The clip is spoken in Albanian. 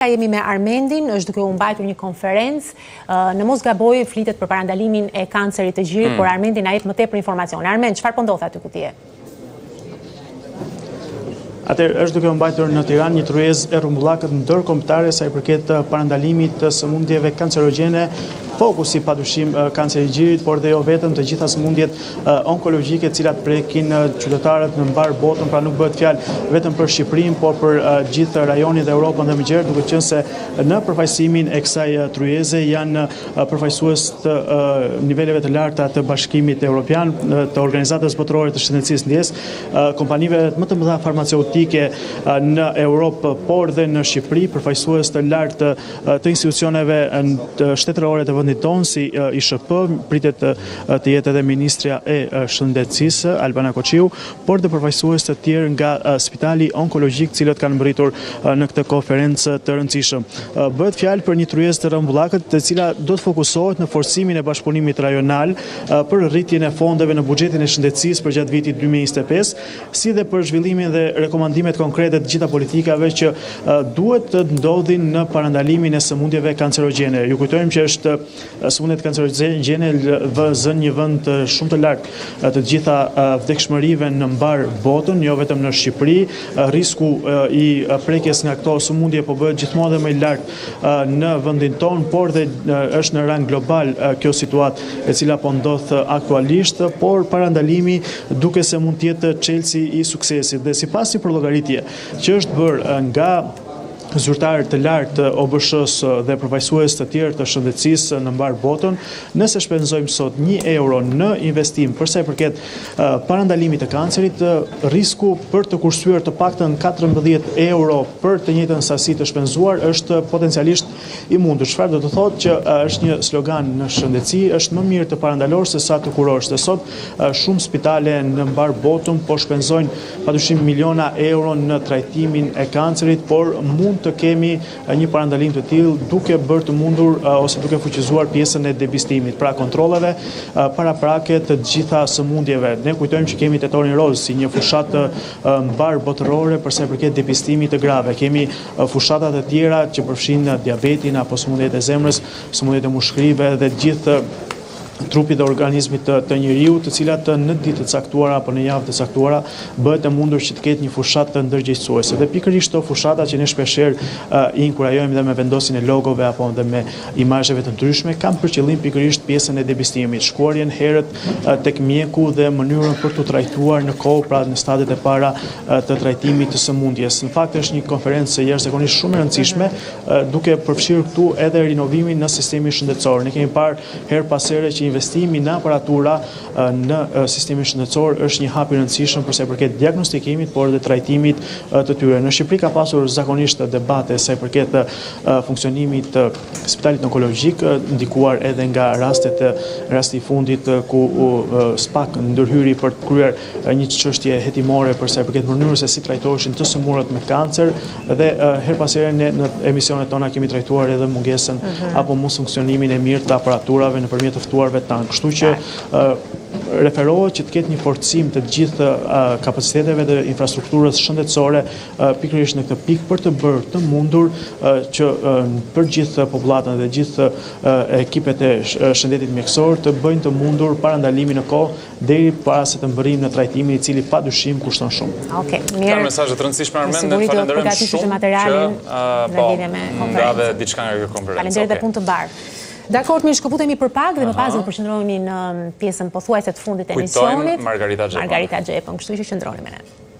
Jemi me Armendin, është duke u mbajtur një konferencë, në mos gaboj flitet për parandalimin e kancerit të gjirit, hmm. por Armendi na jep më tepër informacione. Armend, çfarë po ndodh aty ku ti je? Atëherë, është duke u mbajtur në Tiranë një tryezë e rrumbullakët ndërkombëtare sa i përket parandalimit të sëmundjeve kancerogjene, fokusi pa dyshim kanceri i gjirit, por dhe jo vetëm të gjitha sëmundjet onkologjike të cilat prekin qytetarët në mbarë botën, pra nuk bëhet fjalë vetëm për Shqipërinë, por për gjithë rajonin dhe Europën dhe më gjerë, duke qenë se në përfaqësimin e kësaj tryeze janë përfaqësues të niveleve të larta të Bashkimit Evropian, të Organizatës Botërore të Shëndetësisë ndjesë, kompanive më të mëdha farmaceutike në Europë, por dhe në Shqipëri, përfaqësues të lartë të institucioneve shtetërore të vendit tonë, si ISHP, pritet të jetë edhe ministrja e Shëndetësisë, Albana Koçiu, por dhe përfaqësues të tjerë nga Spitali Onkologjik, të cilët kanë mbërritur në këtë konferencë të rëndësishme. Bëhet fjalë për një tryezë të rrumbullakët, e cila do të fokusohet në forcimin e bashkëpunimit rajonal për rritjen e fondeve në buxhetin e shëndetësisë përgjatë vitit 2025, si dhe për zhvillimin dhe rekomandimet konkrete të gjitha politikave që duhet të ndodhin në parandalimin e sëmundjeve kancerogjene. Ju kujtojmë që është sëmundjet kancerogjene zënë një vend shumë të lartë të gjitha vdekshmërive në mbarë botën, jo vetëm në Shqipëri. Risku i prekjes nga këto sëmundje po bëhet gjithmonë dhe më i lartë në vendin tonë, por dhe është në rang global kjo situatë e cila po ndodh aktualisht, por parandalimi duket se mund të jetë çelësi i suksesit dhe sipas një përllogaritje që është bërë nga zyrtarë të lartë të OBSH-së dhe përfaqësues të tjerë të shëndetësisë në mbarë botën, nëse shpenzojmë sot 1 euro në investim për sa i përket parandalimit të kancerit, risku për të kursyer të paktën 14 euro për të njëjtën sasi të shpenzuar është potencialisht i mundur. Çfarë do të thotë që është një slogan në shëndetësi, është më mirë të parandalosh se sa të kurosh. Dhe sot shumë spitale në mbarë botën po shpenzojnë padyshim miliona euro në trajtimin e kancerit, por mund të kemi një parandalim të tillë duke bërë të mundur ose duke fuqizuar pjesën e depistimit, pra kontrolleve paraprake të gjitha sëmundjeve. Ne kujtojmë që kemi tetorin rozë si një fushatë mbarëbotërore për sa i përket depistimit të grave. Kemi Fushata të tjera që përfshijnë diabetin apo sëmundjet e zemrës, sëmundjet e mushkërive dhe gjithë trupit dhe organizmit të, të njeriut, të cilat në ditë të caktuara apo në javë të caktuara bëhet e mundur që të ketë një fushatë ndërgjegjësuese. Dhe pikërisht këto fushata që ne shpeshherë i inkurajojmë dhe me vendosjen e logove apo dhe me imazheve të ndryshme, kanë për qëllim pikërisht pjesën e depistimit, shkuarjen herët tek mjeku dhe mënyrën për t'u trajtuar në kohë, pra në stadet e para të trajtimit të sëmundjes. Në fakt është një konferencë jashtëzakonisht shumë e rëndësishme, duke përfshirë këtu edhe rinovimin në sistemin shëndetësor. Ne kemi parë herë pas here që investimi në aparatura në sistemin shëndetësor është një hap i rëndësishëm për sa i përket diagnostikimit, por edhe trajtimit të tyre. Në Shqipëri ka pasur zakonisht debate sa i përket funksionimit të spitalit onkologjik, ndikuar edhe nga rastet rasti i fundit ku SPAK ndërhyri për të kryer një çështje hetimore për sa i përket mënyrës se si trajtoheshin të sëmurët me kancer dhe herë pas here ne në emisionet tona kemi trajtuar edhe mungesën mhm. apo mosfunksionimin e mirë të aparaturave nëpërmjet të ftuarve tanë. Kështu që referohet që të ketë një forcim të gjithë kapaciteteve dhe infrastrukturës shëndetësore pikërisht në këtë pikë për të bërë të mundur që për gjithë popullatën dhe gjithë ekipet e shëndetit mjekësor të bëjnë të mundur parandalimin në kohë deri para se të mbërrijmë në trajtimin i cili pa dyshim kushton shumë. Okej, mirë. Kanë mesazhe të rëndësishme Armend, ne falenderojmë shumë që po ndave diçka nga kjo konferencë. Faleminderit dhe punë të mbarë. Dakord, mirë, shkëputemi për pak dhe më pas do të përqendrohemi në pjesën pothuajse të fundit të emisionit. Kujtojmë Margarita Xhepën. Margarita Xhepën, kështu që qëndroni me ne.